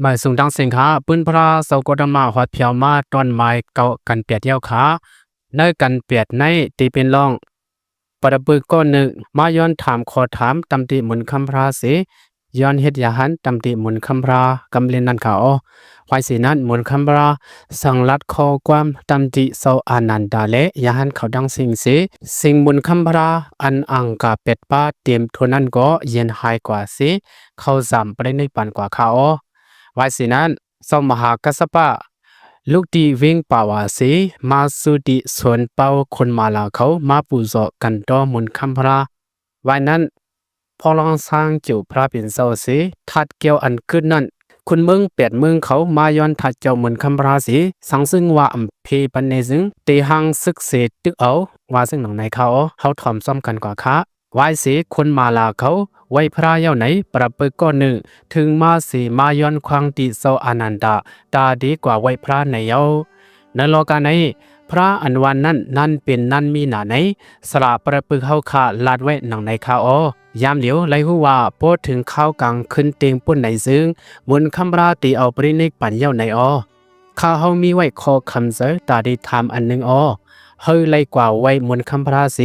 ມາຍສູງທັງເສັງຂະ ເປັນພະເຈົ້າໂຄດຳມະ ຮອດພຽວມາຕອນໝາຍເກົ້າກັນແປດແລ້ວຂະ. ໃນກັນແປດໃນ ທີ່ເປັນລອງ ປະລະປຶກກໍໜຶ່ງ ມາຍ້ອນຖາມຂໍ້ຖາມຕຳຕິມຸນຄຳພຣາເສ ຍ້ອນເຮັດຢາຫັນຕຳຕິມຸນຄຳພຣາກຳເລັນນັ້ນຂະອໍ. ວາຍເສນັ້ນ ມຸນຄຳພຣາ ສັງລັດຂໍ້ຄວາມຕຳຕິເຈົ້າອານັນດາ ແລະ ຢາຫັນເຂົາທັງເສັງເສ, ເສັງມຸນຄຳພຣາອັນອັງກາແປດປາເຕັມໂຕນັ້ນກໍເຢັນຫາຍກວ່າເສ, ເຂົາສາມປະລິນິບພານກວ່າຂະອໍ. ວາຍເສນັ້ນ ເຈົ້າມະຫາກັດສະປະ ລຸກຕິເວັງປາວາເສ ມາສູ່ຕິສວນເປົາຄົນມາລາເຂົາ ມາປູເຈາະກັນຕໍ່ມຸນຄຳພຣາ. ວາຍນັ້ນ ພວກລອງຊ້າງເຈີພຣາເປັນເຈົ້າເສ ທາດແກ້ວອັນກຶດນັ້ນ ຄຸນເມືອງແປດເມືອງເຂົາມາຍ້ອນທາດເຈົ້າມຸນຄຳພຣາເສ ສັງເຊິ່ງວ່າອຳເພປັນແນຊຶງ ເຕຫັງຊຶກເສຕຶກເອົາ ວ່າເຊິ່ງໜັງໃນຂະອໍ. ເຮົາຖອມຊ້ອມກັນກວ່າຂະ. ວາຍເສຄົນມາລາເຂົາໄຫວ້ພຣາແລ້ວໃນ ປະລະປຶກກໍໜຶ່ງ ເຖິງມາເສມາຍ້ອນຄວາງຕິເຈົ້າອານັນດາ ຕາດີກວ່າໄຫວ້ພຣາໃນເຍົາ. ໃນລອກາໃນ ພຣາອັນວ່ານັ້ນ ນັ້ນເປັນນັ້ນມີໜາໃນ ສະຫຼະປະລະປຶກເຮົາຄະລາດໄວ້ໜັງໃນຂະອໍ. ຍາມຫຼຽວໄລ່ຮູ້ວ່າ ພໍເຖິງຄາວກາງຄືນເຕັງປຸ້ນໃນຊຶງ ມຸນຄຳພຣາຕີເອົາປະລິນິບພານແລ້ວໃນອໍ. ຂ້າເຮົາມີໄວ້ຂໍ້ຄຳເຊີຕາດີຖາມອັນໜຶ່ງອໍ. ເຮົາໄລ່ກວ່າໄຫວ້ມຸນຄຳພຣາເສ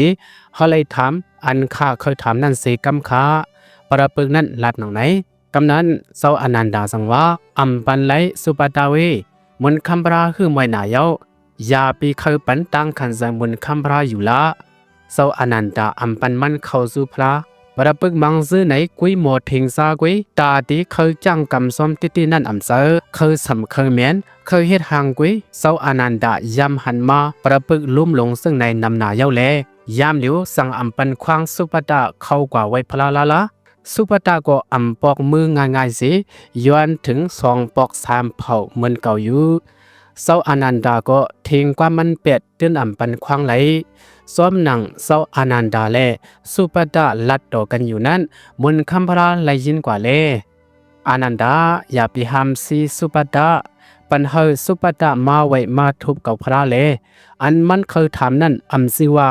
ເຮົາໄລ່ຖາມອັນຂ້າເຄີຍຖາມນັ້ນເສກຳຂະ. ປະລະປຶກນັ້ນລາດໜັງໃນ. ກຳນັ້ນ ເຈົ້າອານັນດາຈັ່ງວ່າ ອຳປັນໄລ ສຸປະຕາເວ ມຸນຄຳພຣາຫຶມໄວ້ໜາເຍົາ ຢ່າໄປເຄີຍປັນຕາງຂັນໃຈມຸນຄຳພຣາຢູ່ລະ. ເຈົ້າອານັນດາອຳປັນມັນເຂົ້າສູ່ພຣາ. ປະລະປຶກມັງຊືໃນ ກຸຍໝໍເທັງຊາກຸຍ ຕາຕີເຄີຍຈ້າງກຳຊອມຕິຕິນັ້ນອຳເຊີ ເຄີຍສຳເຄີຍແມ່ນ ເຄີຍເຮັດຮ່າງກຸຍ. ເຈົ້າອານັນດາຢ້ຳຫັນມາ ປະລະປຶກລົ້ມລົງເຊິ່ງໃນນຳໜາເຍົາແລ. ຍາມຫຼຽວສັ່ງອຳປັນຄວາງສຸປະຕາເຂົ້າກວ່າໄຫວ້ພຣາລະລະ. ສຸປະຕາກໍອຳປອກມືງ່າຍໆເສ ຍ້ອນເຖິງສອງປອກສາມເພົາເໝືອນເກົ່າຢູ່. ເຈົ້າອານັນດາກໍເທັງຄວາມມັນແປດ ຕື່ນອຳປັນຄວາງໄຫຼ. ຊ້ອມໜັງເຈົ້າອານັນດາ ແລະ ສຸປະຕາລັດຕໍ່ກັນຢູ່ນັ້ນ ມຸນຄຳພຣາໄລ່ຍິນກວ່າແລ. ອານັນດາ ຢ່າໄປຫ້າມຊີ້ສຸປະຕາ ປັນໃຫ້ສຸປະຕາມາໄຫວ້ມາທຸບເກົາພຣາແລ. ອັນມັນເຄີຍຖາມນັ້ນ ອຳຊື່ວ່າ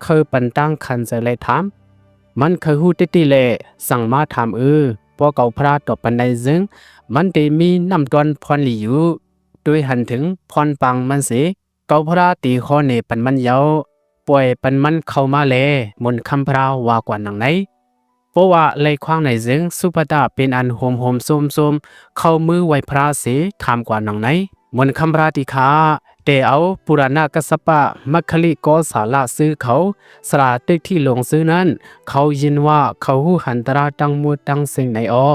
ເຄີຍປັນຕາງຂັນໃຈແລຖາມ. ມັນເຄີຍຮູ້ຕິຕິແລ ສັງມາຖາມເອີ. ພໍເກົາພຣາຕອບປັນໄດ້ຊຶງ ມັນເຕມີນ້ຳຕ້ອນພອນຫຼີຢູ່ ໂດຍຫັນເຖິງພອນປາງມັນເສ. ເກົາພຣາຕີຂໍແນປັນມັນເຍົາ ປ່ອຍປັນມັນເຂົ້າມາແລ ມຸນຄຳພຣາວ່າກວ່າໜັງໃນ. ເພາະວ່າໄລ່ຄວາງໃນເຊິ່ງ ສຸປະຕາເປັນອັນໂຮມໆໂຊມໆ ເຂົ້າມືໄຫວ້ພຣາເສ ຖາມກວ່າໜັງໃນ. ມຸນຄຳພຣາຕິຂາ ແຕ່ເອົາປຸລະນະກັດສະປະ ມັກຄະລິໂກສາລະ ຊື່ເຂົາ ສະຫຼາຕຶກທີ່ລົງຊື່ນັ້ນ ເຂົາຍິນວ່າເຂົາຮູ້ຫັນຕາລາຕັ້ງໝົດຕັ້ງເສັງໃນອໍ.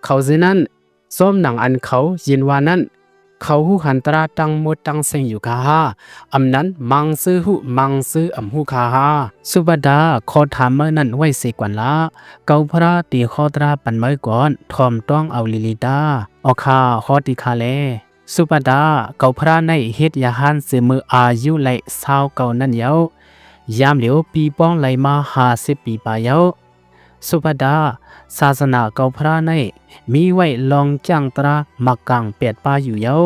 ເຂົາຊື່ນັ້ນ ຊ້ອມໜັງອັນເຂົາຍິນວ່ານັ້ນ ເຂົາຮູ້ຫັນຕາລາຕັ້ງໝົດຕັ້ງເສັງຢູ່ຄະຫາ. ອຳນັ້ນມັງຊື່ຮູ້ ມັງຊື່ອຳຮູ້ຄະຫາ. ສຸປະຕາ ຂໍຖາມເມື່ອນັ້ນໄວ້ເສກ່ອນລະ. ເກົາພຣາຕີຂໍຕາລາປັນເມື່ອກ່ອນ ຖອມຕ້ອງເອົາລີລີຕາ. ອໍ ຂ້າຂໍຕິຄາແລ. ສຸປະຕາ ເກົາພຣາໃນເຮັດຢາຫານຊື່ມື້ອາຍຸໄລຊາວເກົ້ານັ້ນເຍົາ. ຍາມຫຼຽວປີປອງໄຫຼມາຫ້າສິບປີປາຍເຍົາ. ສຸປະຕາ ສາສະໜາເກົາພຣາໃນ ມີໄວ້ລອງຈ້າງຕຣາມັກກາງແປດປາຢູ່ເຍົາ.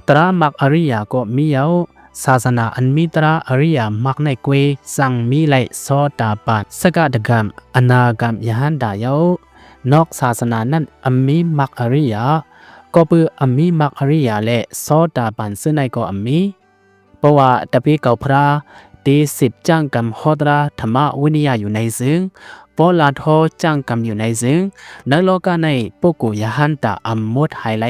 ຕຣາມັກອະລິຍະກໍມີເຍົາ. ສາສະໜາອັນມີຕຣາອະລິຍະມັກໃນເກວ ຈັ່ງມີໄລໂສດາປານ ສະກະດາກຳ ອະນາກຳ ຍະຫັນຕາເຍົາ. ນອກສາສະໜານັ້ນອຳມີມັກອະລິຍະ ກໍເປີອຳມີມັກອະລິຍະ ແລະ ໂສດາປານຊື່ໃນກໍອຳມີ. ເພາະວ່າຕະປີເກົາພຣາ ຕີສິບຈ້າງກຳໂຮຕຣາທຳມະວິນິຍາຢູ່ໃນຊຶງ ປໍລາໂທຈ້າງກຳຢູ່ໃນຊຶງ ໃນໂລກາໃນປຸກໂກຍະຫັນຕາອຳໝົດຫາຍໄລ.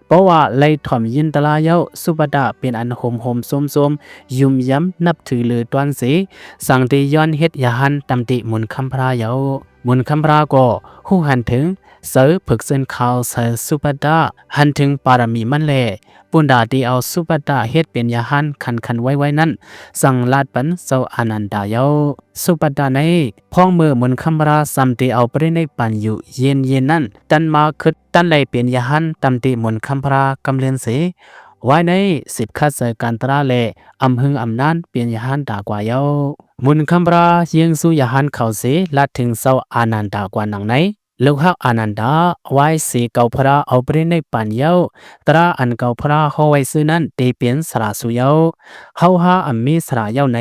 ເພາະວ່າໄລຖອມຍິນຕະລາເຍົາ ສຸປະຕາເປັນອັນໂຮມໆໂຊມໆ ຍຸມຢຳນັບຖືເລີຕອນເສ ສັງຕິຍ້ອນເຮັດຍະຫັນຕຳຕິມຸນຄຳພຣາເຍົາ. ມຸນຄຳພຣາກໍຮູ້ຫັນເຖິງ ເຊີເພິກເຊີນຂ່າວໃສ່ສຸປະຕາ ຫັນເຖິງປາລະມີມັນແລ ປຸນດາທີ່ເອົາສຸປະຕາເຮັດເປັນຍາຫານຂັນໆໄວໆນັ້ນ ສັ່ງລາດປັນເຈົ້າອານັນດາເຍົາ. ສຸປະຕາໃນ ພ້ອມເມື່ອມຸນຄຳພຣາສ່ຳທີ່ເອົາປະລິນິບພານຢູ່ເຢັນໆນັ້ນ ຕັນມາຄຶດ ຕັນໄດ້ເປັນຍາຫານຕຳຕິມຸນຄຳພຣາກຳເລີນເສ ວາຍໃນສິບຂັດໃສ່ການຕະລາແລ ອຳຫຶງອຳນານເປັນຍາຫານຕາກວ່າເຍົາ. ມຸນຄຳພຣາເຍງຊູຍາຫານເຂົາເສ ລາດເຖິງເຈົ້າອານັນດາກວ່າໜັງໃນ. ລູກຮັກອານັນດາ ວາຍເສເກົາພຣາເອົາປະລິນິບພານເຍົາ ຕຣາອັນເກົາພຣາຫໍໄວ້ຊື່ນັ້ນ ເຕເປັນສາລາຊູເຍົາ. ເຮົາຫາອຳມີສາລາເຍົາໃນ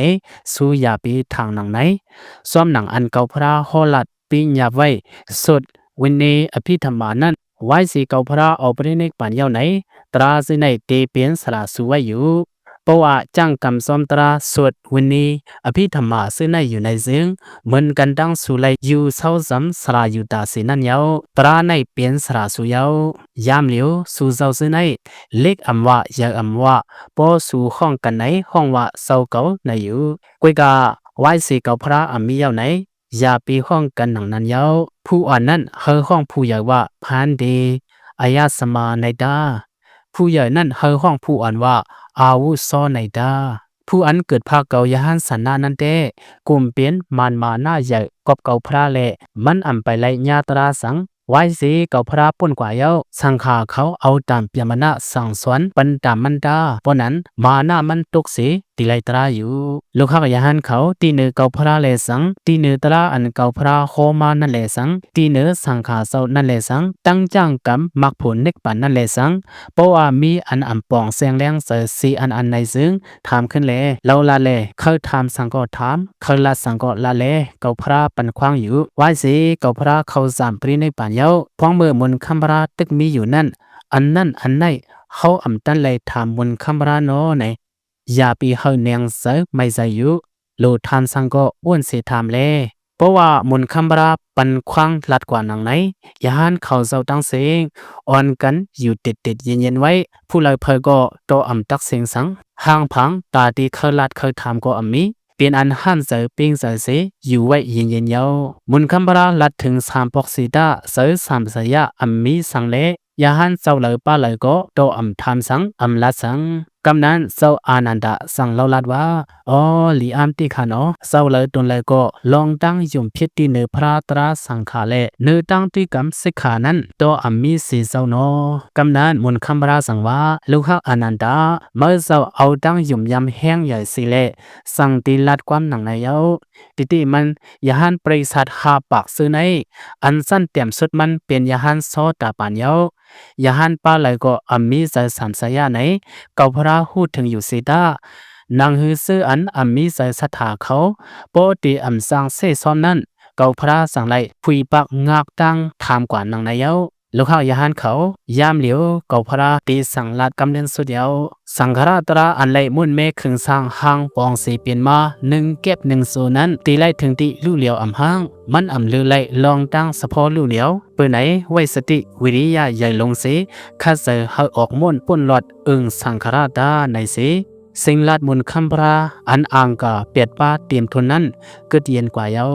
ຊູຢ່າປີທາງໜັງໃນ. ຊອມໜັງອັນເກົາພຣາຫໍລາດ ປິຍາບໄວ້ ສົດວິເນອະພິທຳມານັ້ນ ວາຍເສເກົາພຣາອອກປະລິນິບພານແລ້ວໃນ, ຕຣາຊື່ໃນເຕເປັນສຣາສູໄວ້ຢູ່. ເພາະວ່າຈ້າງກຳຊອມຕຣາ ສວດວິນີ ອະພິທຳມາຊື່ໃນຢູ່ໃນເຊິ່ງ, ເໝືອນກັນດັ່ງສູໄລຢູ່ເຊົາຈຳສຣາຢູ່ຕາເສນັ້ນເຍົາ. ຕຣາໃນເປັນສຣາສູເຍົາ. ຍາມຫຼຽວສູເຈົ້າຊື່ໃນ, ເລັກອຳວະ ໃຫຍ່ອຳວະ, ພໍສູຮ້ອງກັນໃນ ຮ້ອງວ່າເຈົ້າເກົາໃນຢູ່. ກວຍກາ ວາຍເສເກົາພຣາອຳມີແລ້ວໃນ, ຢ່າໄປຮ້ອງກັນໜັງນັ້ນເຍົາ. ຜູ້ອ່ອນນັ້ນໃຫ້ຮ້ອງຜູ້ໃຫຍ່ວ່າ ພານເດ ອາຍາສະມາໃນຕາ. ຜູ້ໃຫຍ່ນັ້ນໃຫ້ຮ້ອງຜູ້ອ່ອນວ່າ ອາວຸໂສໃນຕາ. ຜູ້ອັນເກີດພາກເກົາຍະຫັນສັນນະນັ້ນແທ້, ກຸມເປັນມານມານະໃຫຍ່ກອບເກົາພຣາແລ, ມັນອຳໄປໄລ່ຍາຕຣາສັງ. ວາຍເສເກົາພຣາປົ້ນກວ່າເຍົາ, ສັງຂາເຂົາເອົາຕາມປຽມມານະສັ່ງສອນປັນຕາມມັນຕາ. ເພາະນັ້ນມານະມັນຕົກເສ ຕີໄລ່ຕຣາຢູ່. ລູກຮັກຍະຫັນເຂົາ, ຕີເນີເກົາພຣາແລສັງ, ຕີເນີຕຣາອັນເກົາພຣາໂຮມານັ້ນແລສັງ, ຕີເນີສັງຂາເຈົ້ານັ້ນແລສັງ, ຕັ້ງຈ້າງກຳມັກຜົນນິບພານນັ້ນແລສັງ. ເພາະວ່າມີອັນອຳປອງແສງແລງໃສສີ່ອັນອັນໃນເຊິ່ງ, ຖາມຂຶ້ນແລ, ເຮົາລະແລ, ເຂົາຖາມສັງກໍຖາມ, ເຂົາລະສັງກໍລະແລ, ເກົາພຣາປັນຂວ້າງຢູ່. ວາຍເສເກົາພຣາເຂົ້າສາມປະລິນິບພານເຍົາ. ພວງເມື່ອມົນຄຳພຣາຕຶກມີຢູ່ນັ້ນ, ອັນນັ້ນອັນໃນ, ເຮົາອຳຕັນໄລ່ຖາມມົນຄຳພຣານໍໃນ. ຢ່າໄປເຮົາແນງໃສໄມ້ໃສຢູ່, ໂລຖາມສັງກໍອ້ວນເສຖາມແລ. ເພາະວ່າມົນຄຳພຣາປັນຂວ້າງລັດກວ່າໜັງໃນ, ຍະຫັນເຂົາເຈົ້າຕັ້ງເສັງ, ອ່ອນກັນຢູ່ເຕັດໆເຢັນໆໄວ້. ຜູ້ໃດໃຜກໍໂຕອຳຕັກເສັງສັງ, ຫ່າງຜັງຕາທີ່ເຂົາລັດເຂົາຖາມກໍອຳມີ, ເປັນອັນຫ້າມໃຈເປັງໃຈເສ ຢູ່ໄວ້ເຢັນໆເຍົາ. ມົນຄຳພຣາລັດເຖິງສາມພອກສີຕາ, ໃສສາມສະຍະອຳມີສັງແລ. ຍະຫັນເຈົ້າໃດປ້າໃດກໍໂຕອຳຖາມສັງ, ອຳລັດສັງ. ກຳນັ້ນເຈົ້າອານັນດາສັງເລົ່າລັດວ່າ, ອໍ ລີອາມຕິຂະໜໍ, ເຈົ້າໃດຕົນໃດກໍລອງຕັ້ງຍົມຜິດທີ່ເນີພຣາຕຣາສັງຂາແລ, ເນີຕັ້ງທີ່ກຳສິກຂານັ້ນ, ໂຕອຳມີສີເຈົ້າໜໍ. ກຳນັ້ນມົນຄຳພຣາສັງວ່າ, ລູກຮັກອານັນດາ, ເມື່ອເຈົ້າເອົາຕັ້ງຍົມຍຳແຮງໃຫຍ່ສີແລ, ສັງຕີລັດຄວາມໜັງໃນເຍົາ. ຕິຕິມັນ ຍະຫັນປະລິສັດຫ້າປາກຊື່ໃນ, ອັນຊັ້ນຕຽມສຸດມັນເປັນຍະຫັນໂສຕາປານເຍົາ. ຍະຫັນປ້າໃດກໍອຳມີໃຈສາມສະຍະໃນ, ເກົາພຣາຮູ້ເຖິງຢູ່ສີຕາ. ໜັງຮືຊື່ອັນອຳມີໃຈສັດທາເຂົາ, ໂປຕິອຳສັງເສຊອມນັ້ນ, ເກົາພຣາສັງໄດ້ຜຸຍປາກງາກຕັ້ງຖາມກວ່າໜັງໃນເຍົາ. ລູກຮັກຍະຫັນເຂົາ, ຍາມຫຼຽວເກົາພຣາຕີສັງລັດກຳເນີນສຸດເຍົາ. ສັງຂະລາຕຣາອັນໄລມຸນແມ່ເຄິ່ງສ້າງຮ່າງປອງເສເປັນມາ ໜຶ່ງແກັບໜຶ່ງໂຊນັ້ນ, ຕີໄລ່ເຖິງຕິລຸຫຼຽວອຳຫ້າງ, ມັນອຳລືໄລ່ລອງຕັ້ງສະເພາະລຸຫຼຽວ. ເປີໃນໄວ້ສະຕິວິລິຍະໃຫຍ່ລົງເສ, ຂັດໃຈໃຫ້ອອກມ້ວນປົ້ນລອດເອີງສັງຂະລາຕາໃນເສ. ເສັງລັດມົນຄຳພຣາ ອັນອ່າງກາແປດປາຕຽມທົນນັ້ນ ເກີດເຢັນກວ່າເຍົາ.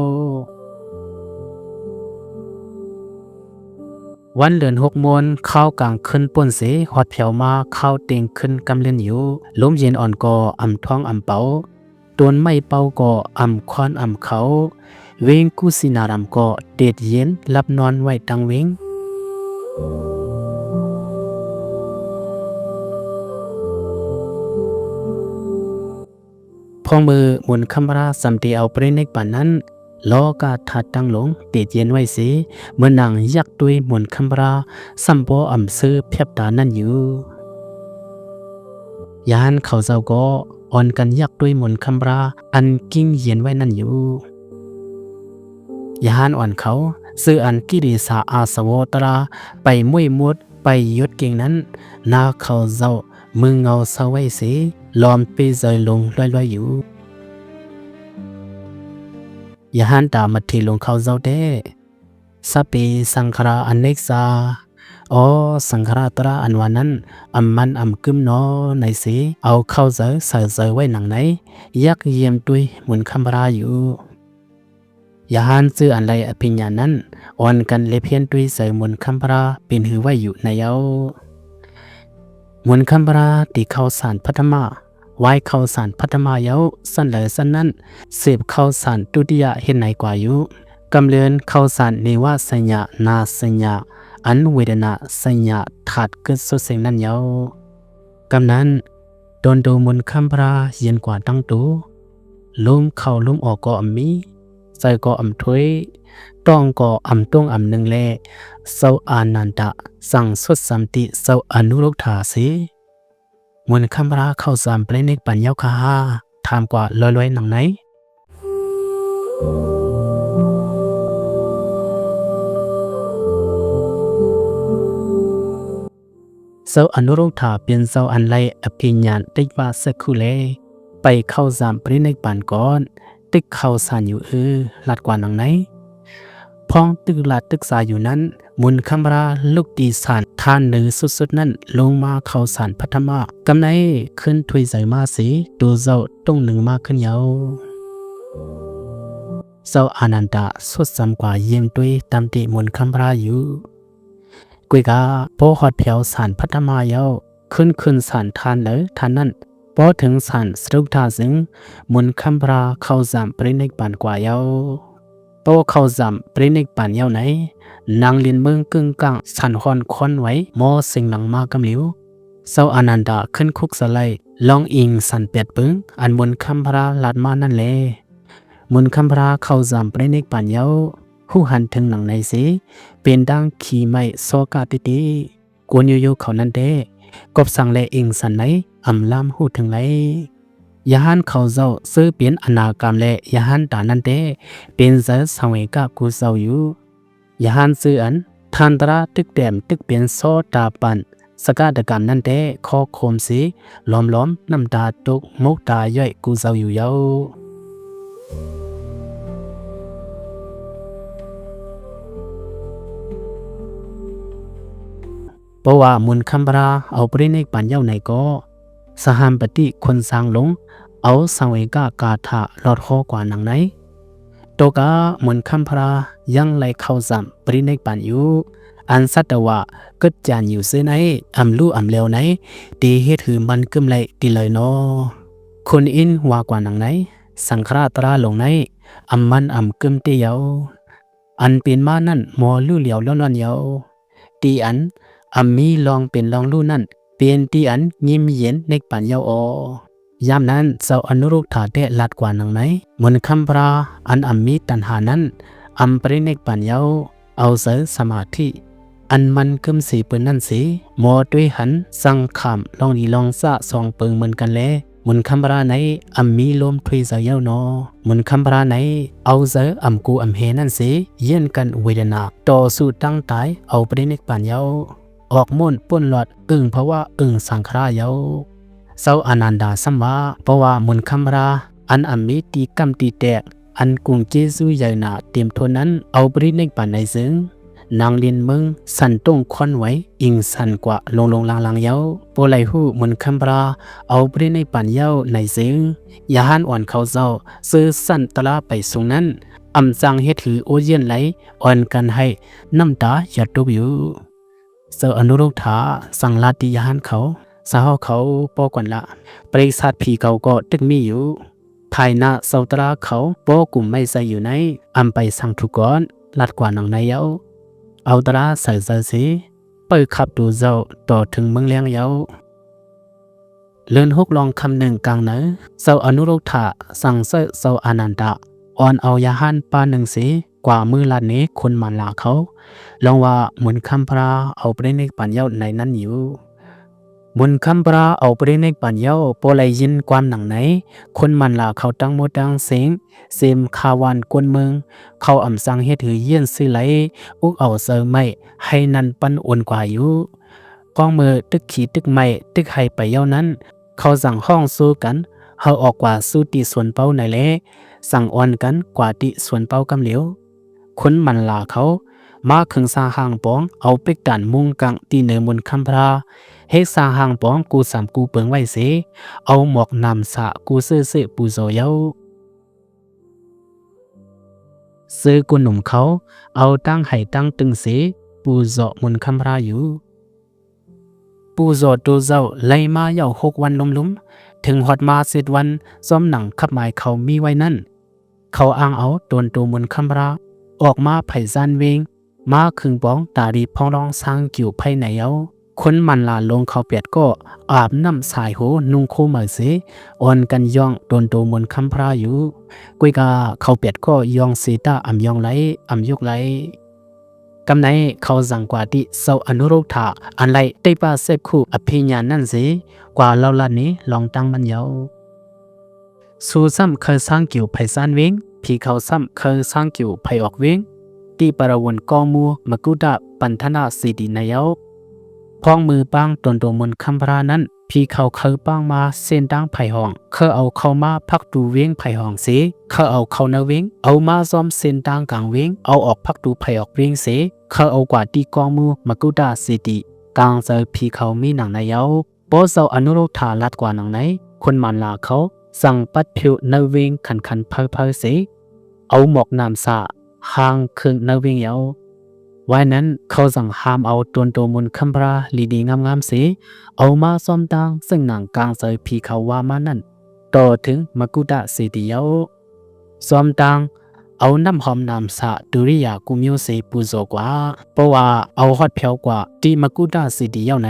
ວັນເດືອນຫົກມ້ວນ, ຄາວກາງຄືນປົນເສ, ຮອດແຜວມາຄາວຕຽງຄືນກຳເລີນຢູ່. ລົມເຢັນອ່ອນກໍອຳທ້ອງອຳເປົາ, ຕົ້ນໄມ້ເປົ່າກໍອຳຄວັນອຳເຂົາ, ເວັງກຸສິນາລາມກໍເຕດເຢັນຫຼັບນອນໄວ້ທັງເວັງ. ພວງມື້ມົນຄຳພຣາສຳເຕເອົາປະລິນິບພານນັ້ນ, ໂລກະທາດຕັ້ງລົງເຕດເຢັນໄວ້ເສ, ເມື່ອນາງຢາກຕຸ້ຍມົນຄຳພຣາ ສຳບໍ່ອຳຊື່ແຜບຕານັ້ນຢູ່. ຍານເຂົາເຈົ້າກໍອ່ອນກັນຢາກຕຸ້ຍມົນຄຳພຣາອັນກິ້ງເຢັນໄວ້ນັ້ນຢູ່. ຍານອ່ອນເຂົາ ຊື່ອັນກິເລສາອາສະໂວຕະລາ ໄປໝຸ້ຍມຸດ ໄປຢຸດເກັ່ງນັ້ນ, ໜ້າເຂົາເຈົ້າມືເງົາເຊົາໄວ້ເສ, ລອມເປໃຈລົງລອຍໆຢູ່. ຍານຕາມມະທີລົງເຂົາເຈົ້າແທ້, ສະເປສັງຂາລາອະນິດຈາ. ອໍ ສັງຂາລາຕະລາອັນວ່ານັ້ນ, ອຳມັນອຳກຶມໜໍໃນເສ, ເອົາເຂົ້າໃຈໃສ່ໃຈໄວ້ໜັງໃນ, ຢາກຢ້ຽມຕຸ້ຍມົນຄຳພຣາຢູ່. ຍານຊື່ອັນໄລອະພິນຍານັ້ນ, ອ່ອນກັນເລັບຮຽນຕຸ້ຍໃສ່ມົນຄຳພຣາເປັນຫືໄວ້ຢູ່ໃນເຍົາ. ມົນຄຳພຣາຕີເຂົ້າສານພັດທະມາ, ໄຫວ້ເຂົ້າສານພັດທະມາເຍົາ, ຊັ້ນໃດຊັ້ນນັ້ນ, ເສບເຂົ້າສານຕຸຕິຍະເຮັດໃນກວ່າຢູ່. ກຳເລີນເຂົ້າສານເນວະໄຊຍະນາໄຊຍະ, ອັນເວທະນາໄຊຍະທາດເກີດສົດເສັງນັ້ນເຍົາ. ກຳນັ້ນ ໂຕນໂຕມົນຄຳພຣາເຢັນກວ່າຕັ້ງໂຕ, ລົມເຂົ້າລົມອອກກໍອຳມີ, ໃຈກໍອຳຖ້ວຍ, ຕ້ອງກໍອຳຕົງອຳໜຶ່ງແລ, ເຈົ້າອານັນຕະສັງສົດສຳຕິເຈົ້າອະນຸລຸດທາເສ. ມົນຄຳພຣາເຂົ້າສາມປະລິນິບພານເຍົາຄະຫາ, ຖາມກວ່າລອຍໆໜັງໃນ. ເຈົ້າອະນຸຣຸດຖາເປັນເຈົ້າອັນໄດ້ອະພິຍານຕິວະສັກຂຸແລ ໄປເຂົ້າສານປະລິນິບພານກ່ອນ ຕຶກເຂົ້າສານຢູ່ເອີ ລາດກວ່າໜັງໃນ. ພ້ອມຕຶກລາດຕຶກສາຢູ່ນັ້ນ, ມຸນຄຳພະລາລຸກຕີສານທ່ານເໜີສຸດໆນັ້ນ ລົງມາເຂົ້າສານພະທຳມະ. ກຳໃນຂຶ້ນຖ້ວຍໃຈມາເສ, ໂຕເຈົ້າຕົງໜຶ່ງມາຂຶ້ນເຍົາ. ເຈົ້າອານັນດາສົດສຳກວ່າຢ້ຽງຕົວຍຕຳຕິມຸນຄຳພະລາຢູ່. ກວຍກາ ພໍຮອດແຖວສານພັດທະມາເຍົາ, ຂຶ້ນຂຶ້ນສານທ່ານໃດທ່ານນັ້ນ. ພໍເຖິງສານສະດຸດທາເຊິ່ງ, ມຸນຄຳພະລາເຂົ້າສານປະລິນິບພານກວ່າເຍົາ. ພໍເຂົ້າສານປະລິນິບພານເຍົາໃນ, ນາງລິນເມືອງກຶ້ງກ້າງ ສັນຮ້ອນຄວັນໄຫວ ມໍເສັງຫຼັງມາກຳຫຼຽວ. ເຈົ້າອານັນດາຂຶ້ນຄຸກສະໄລ, ລອງອີງສັນແປດເບິ່ງ ອັນມຸນຄຳພະລາລາດມານັ້ນແລ. ມຸນຄຳພະລາເຂົ້າສານປະລິນິບພານເຍົາ, ຮູ້ຫັນເຖິງໜັງໃນເສ, ເປັນດັ່ງຂີ້ໄມ້ຊໍກະຕິຕິ. ໂກນຢູ່ໆເຂົານັ້ນແທ້, ກອບສັງແລອີງສັນໃນ ອຳລາມຮູ້ເຖິງໄລ. ຍາຫານເຂົາເຈົ້າຊື່ເປັນອະນາກາມແລຍາຫານຕານັ້ນແທ້, ເປັນໃຈສັງເວກະກູເຈົ້າຢູ່. ຍາຫານຊື່ອັນ ທ່ານຕະລາຕຶກແຕ້ມຕຶກເປັນໂສດາບັນ ສະກະດາກາມນັ້ນແທ້, ຂໍໂຄມເສ ຫຼອມໆ ນ້ຳຕາຕົກ ໝົກຕາຍ້ອຍກູເຈົ້າຢູ່ເຍົາ. ເພາະວ່າມຸນຄຳພະລາເອົາປະລິນິບພານເຍົາໃນກໍ ສະຫາມປະຕິຄົນຊ້າງຫຼົງ ເອົາສັງເວກະກາຖາລອດຄໍກວ່າໜັງໃນ. ໂຕກາມຸນຄຳພະລາຍັງໄຫຼເຂົ້າສານປະລິນິບພານຢູ່, ອັນສັດຕະວາເກີດຈານຢູ່ເສໄນ ອຳລູອຳແລວໃນ ຕີເຮັດຫືມັນກຶມໄລຕິໄລນໍ. ຄຸນອິນວ່າກວ່າໜັງໃນ ສັງຄະລາຕະລາຫຼົງໃນ ອຳມັນອຳກຶມຕິເຍົາ. ອັນເປັນມານັ້ນໝໍລືຫຼຽວລ້ວນໆເຍົາ. ຕີອັນອຳມີລອງເປັນລອງຮູ້ນັ້ນ ເປັນຕີອັນຍິ້ມເຢັນນິບພານເຍົາອໍ. ຍາມນັ້ນເຈົ້າອະນຸລຸດຖາແທ້ລາດກວ່າໜັງໃນ, ມົນຄຳພະລາອັນອຳມີຕັນຫານັ້ນ ອຳປະລິນິບພານເຍົາ ເອົາໃຈສະມາທິ ອັນມັນກຶມເສເປີນນັ້ນເສ, ໝໍຕວຍຫັນສັງຂາມລອງດີລອງຊາສອງເປີງເໝືອນກັນແລ. ມົນຄຳພະລາໃນອຳມີລົມຖ້ວຍໃຈເຍົານໍ, ມົນຄຳພະລາໃນເອົາໃຈອຳກູອຳແຮນັ້ນເສ, ຢ້ຽນກັນເວທະນາ ຕໍ່ສູ້ຕັ້ງຕາຍເອົາປະລິນິບພານເຍົາ. ອອກມ້ວນປົ້ນລອດ ອຶ່ງພະວະອຶ່ງສັງຂາລາເຍົາ. ເຈົ້າອານັນດາຊ້ຳວ່າ ເພາະວ່າມົນຄຳພະລາອັນອຳມີຕີກຳຕີແຕກ ອັນກຸງເຈຊູໃຫຍ່ໜາເຕັມທົນນັ້ນ ເອົາປະລິນິບພານໃນເຊິ່ງ, ນາງລິນເມືອງສັນຕົງຄວັນໄຫວ ອີງສັນກວ່າຫຼົງໆລາງໆເຍົາ. ບໍ່ໄຫຼຮູ້ມົນຄຳພະລາເອົາປະລິນິບພານເຍົາໃນເຊິ່ງ, ຍາຫານອ່ອນເຂົາເຈົ້າຊື່ສັນຕະລາໄປສູງນັ້ນ ອຳຈັ່ງເຮັດຫືໂອດຢ້ຽນໄຫຼ ອ່ອນກັນໄຫ້ນ້ຳຕາຢອດຕົກຢູ່. ເຈົ້າອະນຸລຸດຖາສັ່ງລາດຕິຍາຫານເຂົາ, ຊາວເຮົາເຂົາປໍກວນລະ, ປະລິສັດຜີເຂົາກໍຕຶກມີຢູ່. ພາຍໜ້າເຈົ້າຕະລາເຂົາປໍກຸມໄວ້ໃຈຢູ່ໃນ, ອຳໄປສັງທຸກອນ ລາດກວ່າໜັງໃນເຍົາ. ເອົາຕະລາໃສ່ໃຈເສ, ເປີຂັບໂຕເຈົ້າຕໍ່ເຖິງເມືອງແລງເຍົາ. ເລີນຫົກລອງຄຳໜຶ່ງກາງໃນ, ເຈົ້າອະນຸລຸດຖາສັ່ງໃຊ້ເຈົ້າອານັນດາ ອ່ອນເອົາຍາຫານປາໜຶ່ງເສ ກວ່າມືລາດເນຄົນມານລາເຂົາ, ລອງວ່າມົນຄຳພະລາເອົາປະລິນິບພານເຍົາໃນນັ້ນຢູ່. ມົນຄຳພະລາເອົາປະລິນິບພານເຍົາ, ພໍໄດ້ຍິນຄວາມໜັງໃນ, ຄົນມານລາເຂົາທັງໝົດທັງເສັງ ເສັມຄາວານກົນເມືອງ, ເຂົາອຳສັ່ງເຮັດຫືຢ້ຽນຊື່ໄຫຼ ອຸກເອົາເຊີໄມ້ ໃຫ້ນັນປັນໂອນກວ່າຢູ່. ກອງເມີຕຶກຂີ້ຕຶກໄມ້ຕຶກໄຫໄປເຍົານັ້ນ, ເຂົາສັ່ງຮ້ອງສູ້ກັນ ເຮົາອອກກວ່າສູ້ຕິສວນເປົ້າໃນແລ, ສັ່ງອ່ອນກັນກວ່າຕິສວນເປົ້າກຳຫຼຽວ. ຄົນມັນລາເຂົາມາເຄິ່ງສາງຮ່າງປອງ ເອົາເປັກຕານມຸງກາງຕິເໜີມົນຄຳພະລາ, ເຮັດສາງຮ່າງປອງກູສາມກູເປິງໄວ້ເສ, ເອົາໝອກນ້ຳສາກູເຊີເຊປູໂຈເຍົາ. ເຊີກຸນໜຸ່ມເຂົາເອົາຕັ້ງໄຫຕັ້ງຕຶງເສ ປູໂຈມົນຄຳພະລາຢູ່. ປູໂຈໂຕເຈົ້າໄລ່ມາເຍົາຫົກວັນລຸມໆ, ເຖິງຮອດມາເຈັດວັນ ຊອມໜັງຂັບໝາຍເຂົາມີໄວ້ນັ້ນ, ເຂົາອ້າງເອົາຕົນໂຕມົນຄຳພະລາ ອອກມາໄພຊານເວງ, ມາເຄິ່ງປອງຕາລີພອງລອງຊ້າງກິວໄພໃນເຍົາ. ຄົນມັນລາລົງເຂົາແປດກໍອາບນ້ຳສາຍໂຫນຸ່ງໂຄໃໝເສ, ອ່ອນກັນຍ້ອງຕົນໂຕມົນຄຳພະລາຢູ່. ກວຍກາເຂົາແປດກໍຍ້ອງເສຕາອຳຍ້ອງໄລ ອຳຍົກໄລ. ກຳໃນເຂົາສັ່ງກວ່າຕິເຈົ້າອະນຸລຸດຖາ ອັນໄລເຕປາເສບຄູອະພິຍານນັ້ນເສ, ກວ່າເລົ່າລາດນີ້ລອງຕັ້ງມັນເຍົາ. ຊູຊ້ຳເຄີຊ້າງກິວໄພຊານເວງ, ຜີເຂົາຊ້ຳເຄີຊ້າງກິວໄພອອກເວງ, ຕິປະລະວົນກໍໝູ່ມະກຸດາປັນທະນາເສດີໃນເຍົາ. ພ້ອງມືປາງຕົນໂຕມົນຄຳພຣານັ້ນ, ຜີເຂົາເຄີຍປາງມາເສັ້ນທາງໄຜ່ຫ້ອງ, ເຄີຍເອົາເຂົ້າມາພັກຕູວຽງໄຜ່ຫ້ອງເສ, ເຄີຍເອົາເຂົ້າໃນວຽງ, ເອົາມາຊອມເສັ້ນທາງກາງວຽງ, ເອົາອອກພັກຕູໄຜ່ອອກວຽງເສ, ເຄີຍເອົາກວາດທີ່ກອງໝູ່ມະກຸດາເສດຖີ, ກາງໃຈຜີເຂົາມີໜັງໃນເຍົາ. ພໍເຈົ້າອະນຸລຸດຖາລັດກວ່າໜັງໃນ, ຄົນມານລາເຂົາ ສັ່ງປັດຜິວໃນວຽງຂັນໆໄພໆເສ, ເອົາໝອກນ້ຳສາຮ່າງເຄິ່ງໃນວຽງເຍົາ. ວາຍນັ້ນເຂົາສັ່ງຫ້າມເອົາຕົນໂຕມົນຄຳພຣາດີໆງາມໆເສ, ເອົາມາຊອມຕ່າງເຊິ່ງໜັງກາງໃຈຜີເຂົາວ່າມານັ້ນ, ຕໍ່ເຖິງມະກຸດາເສດຖີເຍົາ. ຊອມຕ່າງ ເອົານ້ຳຫອມນ້ຳສາດຸລິຍາກຸມິວເສປູໂຈກວ່າ, ເພາະວ່າເອົາຮອດແຜວກວ່າທີ່ມະກຸດາເສດຖີເຍົາໃນ,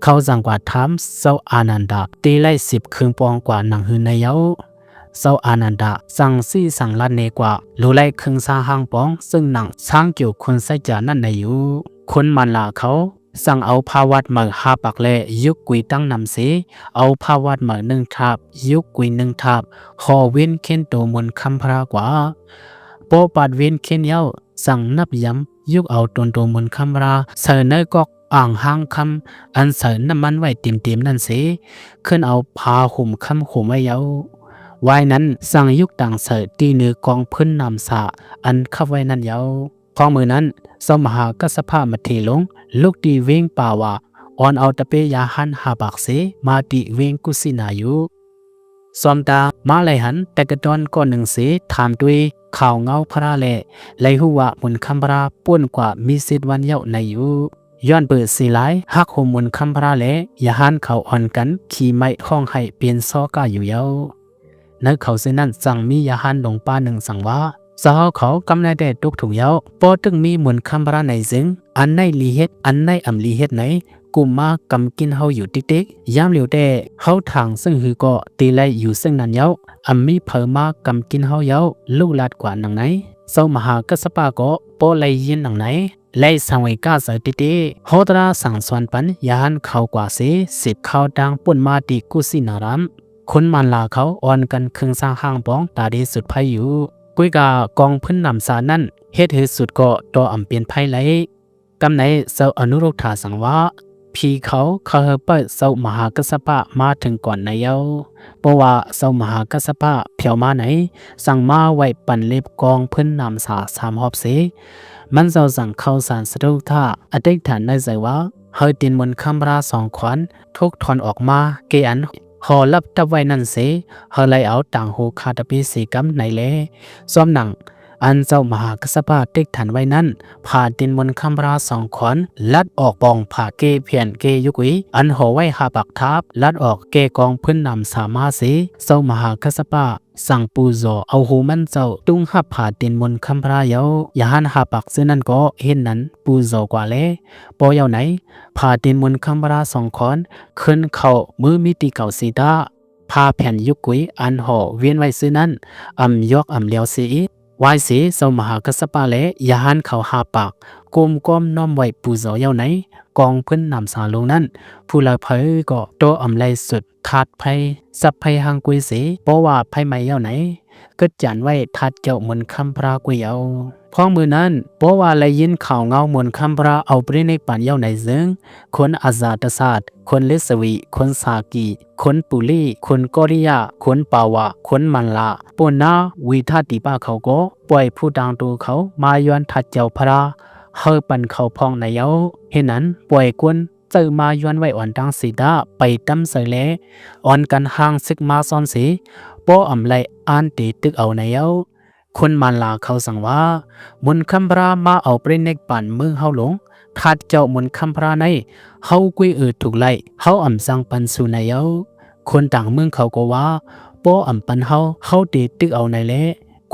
ເຂົາຈັ່ງກວ່າຖາມເຈົ້າອານັນດາ, ທີ່ໄລ່ສິບເຄິ່ງປອງກວ່າໜັງຮືໃນເຍົາ. ເຈົ້າອານັນດາສັ່ງຊີ້ສັ່ງລັດແນ່ກວ່າ, ໂລໄລ່ເຄິ່ງຊາງຫ້າງປອງເຊິ່ງໜັງຊ້າງກິວຄົນໄຊຈານັ້ນໃນຢູ່. ຄົນມານລາເຂົາ ສັ່ງເອົາຜ້າວັດໃໝ່ຫ້າປັກແລະຍຸກກຸຍຕັ້ງນຳເສ, ເອົາຜ້າວັດໃໝ່ໜຶ່ງທາບ, ຍຸກກຸຍໜຶ່ງທາບ, ຫໍ່ວຽນເຄນໂຕມົນຄຳພຣາກວ່າ. ພໍປາດວຽນເຄນເຍົາ, ສັ່ງນັບຢຳ, ຍຸກເອົາຕົນໂຕມົນຄຳພຣາໃສ່ໃນກອກອ່າງຮ່າງຄຳ ອັນໃສ່ນ້ຳມັນໄວ້ເຕັມໆນັ້ນເສ, ຂຶ້ນເອົາຜ້າຫຸມຄຳຫຸມໄວ້ເຍົາ. ວາຍນັ້ນສັ່ງຍຸກຕາງໃສ່ທີ່ເໜືອກອງພື້ນນ້ຳສາອັນຄັບໄວ້ນັ້ນເຍົາ. ຂອງມື້ນັ້ນ ເຈົ້າມະຫາກັດສະປະມະເຖລົງ ລຸກຕີເວງປາວາ, ອອນເອົາຕະເປຍາຮັນຫ້າປາກເສ ມາຕີເວງກຸສິນາຍຸ. ຊອມຕາມາໄລ່ຫັນແຕ່ກະດອນກ້ອນໜຶ່ງເສ ຖາມຕຸ້ຍຂ່າວເງົາພະລາແລ ໄລ່ຮູ້ວ່າມົນຄຳພະລາປ່ນກວ່າມີສິດວັນເຍົາໃນຢູ່. ຍ້ອນເປີດສີລາຍ ຮັກໂຫມມົນຄຳພະລາແລ ຍາຮັນເຂົາອ່ອນກັນຂີ່ໄມ້ຮ້ອງໄຫ້ເປັນຊໍກາຢູ່ເຍົາ. ໃນເຂົາເຊັ່ນນັ້ນ ຈັ່ງມີຍາຮັນຫຼົງປ່າໜຶ່ງສັ່ງວ່າ, ຊາວເຮົາເຂົາກຳໄດ້ແຕ່ຕົກທຸກເຍົາ, ພໍຕຶງມີມົນຄຳພະລາໃນເຊິ່ງ ອັນໃນລີເຮັດ ອັນໃນອຳລີເຮັດໃນ, ກຸມມາກຳກິນເຮົາຢູ່ຕິກໆ. ຍາມຫຼຽວແຕ່ເຮົາທາງເຊິ່ງຫືກໍ ຕີໄລ່ຢູ່ເຊິ່ງນັ້ນເຍົາ, ອຳມີໃຜມາກຳກິນເຮົາເຍົາ, ລູກລາດກວ່າໜັງໃນ. ເຈົ້າມະຫາກັດສະປະກໍພໍໄລ່ຍິນໜັງໃນ ໄລ່ສັງເວກາໃຈຕິຕິ, ໂຫຕະລາສັ່ງສອນປັນຍາຮັນເຂົາກວ່າເສ, ສິບຂ່າວຕ່າງປົນມາທີ່ກຸສິນາລາມ. ຄົນມານລາເຂົາອ່ອນກັນເຄິ່ງຊ້າງຫ້າງປອງຕາດີສຸດໄພຢູ່. ກຸຍກາກອງພື້ນນ້ຳສານັ້ນ ເຮັດໃຫ້ສຸດກໍຕໍ່ອຳເປັນໄພໄລ. ກຳໃນເຈົ້າອະນຸລຸດຖາສັງວາ, ຜີເຂົາເຂົາເຮີເປີດເຈົ້າມະຫາກັດສະປະມາເຖິງກ່ອນໃນເຍົາ. ເພາະວ່າເຈົ້າມະຫາກັດສະປະແຜວມາໃນ ສັ່ງມ້າໄວ້ປັນເລັບກອງພື້ນນ້ຳສາສາມຮອບເສ, ມັນເຈົ້າສັ່ງເຂົ້າສານສະດຸທາ ອະທິຖານໃນໃຈວ່າ, ໃຫ້ຕີນມົນຄຳພະລາສອງຂອນ ທຸກຖອນອອກມາ ເກອັນຫໍ່ລັບຕັບໄວ້ນັ້ນເສ, ໃຫ້ໄລ່ເອົາຕ່າງຫູຄາຕະປີເສກຳໃນແລ. ຊອມໜັງ ອັນເຈົ້າມະຫາກັດສະປະຕິກຖານໄວ້ນັ້ນ, ຜ້າຕີນມົນຄຳພະລາສອງຂອນ ລັດອອກປ່ອງຜ້າເກພຽນເກຍຸກຸຍ ອັນຫໍ່ໄວ້ຫ້າປາກທາບ ລັດອອກແກ່ກອງພື້ນນ້ຳສາມາເສ, ເຈົ້າມະຫາກັດສະປະ ສັ່ງປູ່ຈໍເອົາຫູມັນເຈົ້າຕຸງຮັບຜ້າຕີນມົນຄຳພະລາເຍົາ. ຍາຮັນຫ້າປາກເຊິ່ງນັ້ນກໍເຫັນນັ້ນປູ່ຈໍກວ່າແລ. ພໍເຍົາໃນ ຜ້າຕີນມົນຄຳພະລາສອງຂອນ ຄືນເຂົ້າມືມີຕີເກົ່າສີຕາ, ຜ້າແຜ່ນຍຸກກຸຍອັນຫໍ່ວຽນໄວ້ຊື່ນັ້ນ ອຳຍອກອຳລຽວເສອີກ. ວາຍເສ ເຈົ້າມະຫາກັດສະປະ ແລ ຍາຮັນເຂົາຫ້າປາກ ໂກມກ້ອມນ້ອມໄຫວ້ປູ່ເຈົ້າເຍົາໃນກອງພື້ນນ້ຳສາລົງນັ້ນ, ຜູ້ລາວໃຜກໍຕໍ່ອຳໄລສຸດທາດໄພ ສັບໄພຮັງກຸຍເສ, ເພາະວ່າໄພໄໝ້ເຍົາໃນ ເກີດຈານໄວ້ທາດເຈົ້າມົນຄຳພະລາກຸຍເອົາ. ພ້ອມມື້ນັ້ນ ເພາະວ່າໄດ້ຍິນຂ່າວເງົາມົນຄຳພະລາເອົາປະລິນິບພານເຍົາໃນເຊິ່ງ, ຄົນອາຊາຕະຊາດ, ຄົນລິດສະວີ, ຄົນສາກີ, ຄົນປຸລີ, ຄົນກໍລິຍາ, ຄົນປາວາ, ຄົນມັນລາ, ໂປນາ, ວີທາຕີປາເຂົາກໍປ່ອຍຜູ້ຕ່າງໂຕເຂົາມາຍວນທາດເຈົ້າພະລາ ໃຫ້ປັນເຂົາພອງໃນເຍົາ. ເຮັດນັ້ນ ປ່ອຍຄົນເຈົ້າມາຍວນໄຫວ້ອ່ອນຕັ້ງສີຕາໄປຕຳໃສ່ແລ ອ່ອນກັນຮ່າງເຊັກມາຊ້ອນເສ, ບໍ່ອຳໄລອ່ານເຕຕຶກເອົາໃນເຍົາ. ຄົນມານລາເຂົາສັ່ງວ່າ, ມົນຄຳພະລາມາເອົາປະລິນິບພານເມືອງເຮົາລົງ, ທາດເຈົ້າມົນຄຳພະລາໃນ ເຮົາກຸຍເອີທຸກໄລ, ເຮົາອຳສັ່ງປັນສູ່ໃນເຍົາ. ຄົນຕ່າງເມືອງເຂົາກໍວ່າ, ບໍ່ອຳປັນເຮົາ, ເຮົາເຕຕຶກເອົາໃນແລ.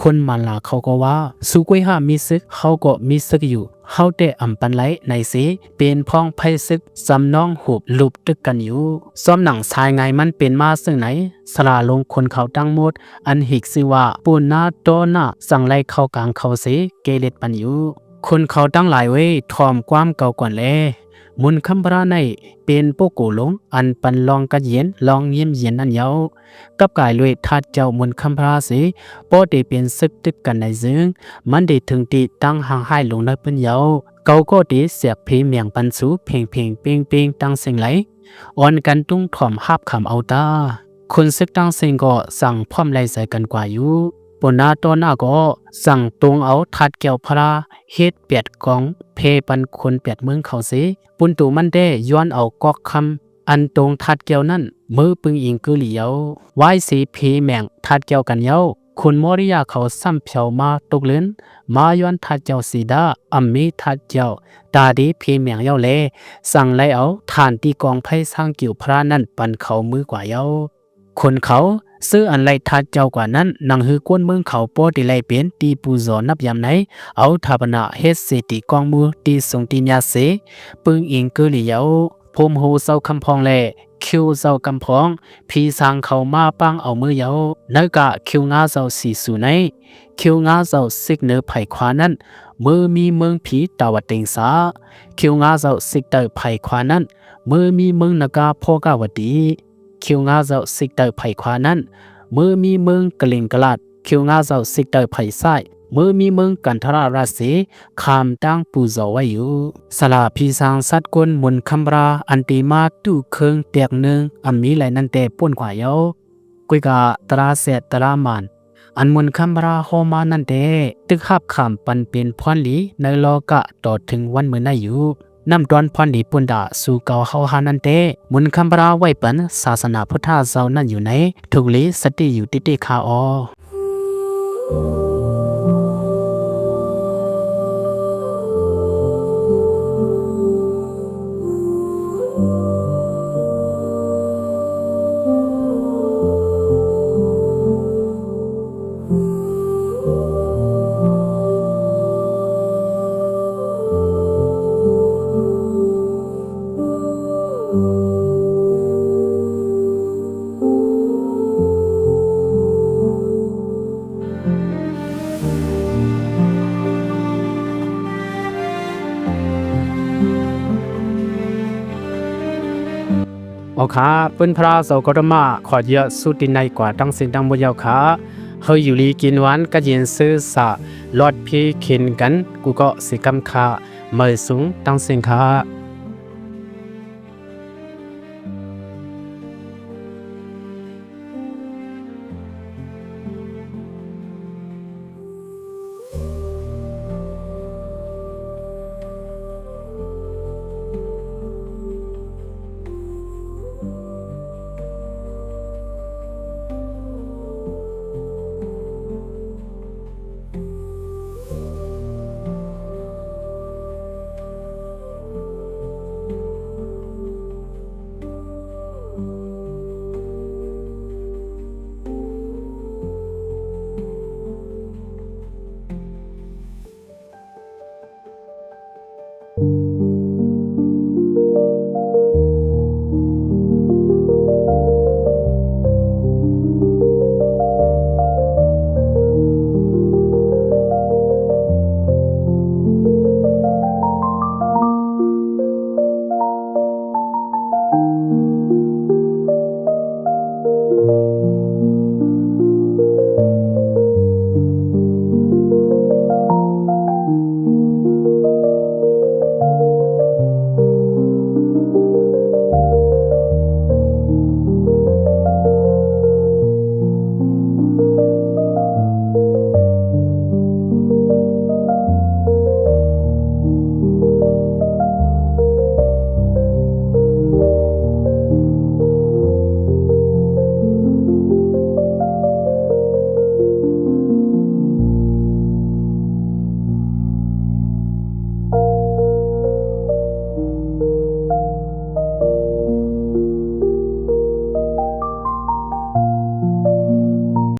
ຄົນມານລາເຂົາກໍວ່າ, ສູ່ກຸຍຫາມີເສິກ, ເຮົາກໍມີເສິກຢູ່, ເຮົາແຕ່ອຳປັນໄລໃນເສ, ເປັນພ້ອງໄພເສິກຈຳນອງຮູບລູບຕຶກກັນຢູ່. ຊອມໜັງຊາຍງາຍມັນເປັນມາເຊິ່ງໃນ, ສະຫຼາລົງຄົນເຂົາທັງໝົດ, ອັນຮີກຊື່ວ່າ ປູນາຕໍ່ໜ້າ ສັ່ງໄລ່ເຂົ້າກາງເຂົາເສ, ເກເລັດປັນຢູ່. ຄົນເຂົາທັງຫຼາຍເວີຍ, ຖ່ອມຄວາມເກົ່າກ່ອນແລ. ມຸນຄຳພະລາໃນເປັນໂປໂກຫຼົງ ອັນປັນລອງກັດເຢັນ ລອງຢ້ຽມເຢັນນັ້ນເຍົາະ ກັບກາຍລວຍທາດເຈົ້າມຸນຄຳພະລາເສ ບໍ່ໄດ້ເປັນເສິກຕຶກກັນໃນຊຶ່ງ ມັນໄດ້ເຖິງທີ່ຕັ້ງຫ່າງຫາຍລົງໃນເພິ່ນເຍົາະ ເຂົາກໍໄດ້ສຽກເພແມງປັນສູເພັງໆເປັງໆ ຕັ້ງເສັງໄຫຼ ອ່ອນກັນຕຸງຖ່ອມຮາບຄຳເອົາຕາ ຄົນເສິກຕັ້ງເສັງກໍສັ່ງພ້ອມໄລ່ໃສ່ກັນກວ່າຢູ່ ປົນໜ້າຕໍ່ໜ້າກໍສັ່ງຕົງເອົາທາດແກ້ວພະລາ ເຮັດແປດກອງ ແຜ່ປັນຄົນແປດເມືອງເຂົາເສ ປຸນໂຕມັນແດ່ຍ້ອນເອົາກອກຄຳ ອັນຕົງທາດແກ້ວນັ້ນ ເມີປຶງອີງກື່ລີເຍົາະ ວາຍເສເພແມງທາດແກ້ວກັນເຍົາະ ຄຸນມໍລິຍາເຂົາຊ້ຳແຜວມາຕົກເລີນ ມາຍ້ອນທາດແກ້ວສີດາ ອຳມີທາດແກ້ວ ຕາດີເພແມງເຍົາະແລ ສັ່ງໄລ່ເອົາຖານຕີກອງໄພຊ້າງກິວພະລານັ້ນປັນເຂົາມືກວ່າເຍົາະ ຄົນເຂົາ ເຊິ່ງອັນໄລ່ທາດເຈົ້າກວ່ານັ້ນ ໜັງຫືອກວນເມືອງເຂົາບໍ່ໄດ້ໄລ່ເປັນທີ່ປູ່ຈໍນັບຍາມໃນ ເອົາຖາປະນາເຮັດເສຕີກອງໝູ່ທີ່ຊົງທີ່ຍາເສ ປຶງອີງກື່ລີເຍົາະ ໂພມໂຮເຈົ້າຄຳພອງ ແລະ ຄິວເຈົ້າກຳພອງ ພີສາງເຂົາມາປາງເອົາມືເຍົາະ ໃນກະຄິວງາເຈົ້າສີສູໃນ ຄິວງາເຈົ້າຊິກເໜີໄພຂວານັ້ນ ເມີມີເມືອງຜີຕາວັດເຕັງສາ ຄິວງາເຈົ້າຊິກໃຕ້ໄພຂວານັ້ນ ເມີມີເມືອງນາກາໂພກາວະຕີ ຄິວງາເຈົ້າຊິກໃຕ້ໄພຂວານັ້ນ ເມີມີເມືອງກະລິງກະລາດ ຄິວງາເຈົ້າຊິກໃຕ້ໄພຊ້າຍ ເມີມີເມືອງກັນທະລາລາເສ ຂ້າມຕັ້ງປູ່ຈໍໄວ້ຢູ່ ສາລາພີສາງສັດກົນມຸນຄຳພະລາ ອັນຕີມາຕູ້ເຄິ່ງແຕກໜຶ່ງ ອຳມີໄລນັ້ນແຕ່ປົນກວ່າເຍົາະ ກຸຍກະຕະລາແຊດຕະລາມານ ອັນມຸນຄຳພະລາຫໍ່ມານັ້ນແຕ່ ຕຶກຮາບຄຳປັນເປັນພອນດີໃນລໍກະຕໍ່ເຖິງວັນມື້ໃນຢູ່ ນຳຕອນພອນດີປຸນດາສູ່ເກົ່າເຮົາຫານັ້ນແຕ່ ມຸນຄຳພະລາໄວ້ປັນສາສະໜາພຸດທະເຈົ້ານັ້ນຢູ່ໃນ ທຸກລີສະຕິຢູ່ຕິຕິຄາອໍ. ເອົາຂະ ເປັນພະເຈົ້າໂຄດມະ ຂໍເຍາະສຸຕິໃນກວ່າທັງສິ້ນທັງໝົດເຈົ້າຂະ ເຮົາຢູ່ດີກິນຫວານ ກະເຢັນຊື່ສາ ລອດພີເຂັນກັນ ກູເກາະສີກຳຂະ ເມີສູງທັງສິ້ນຂະ.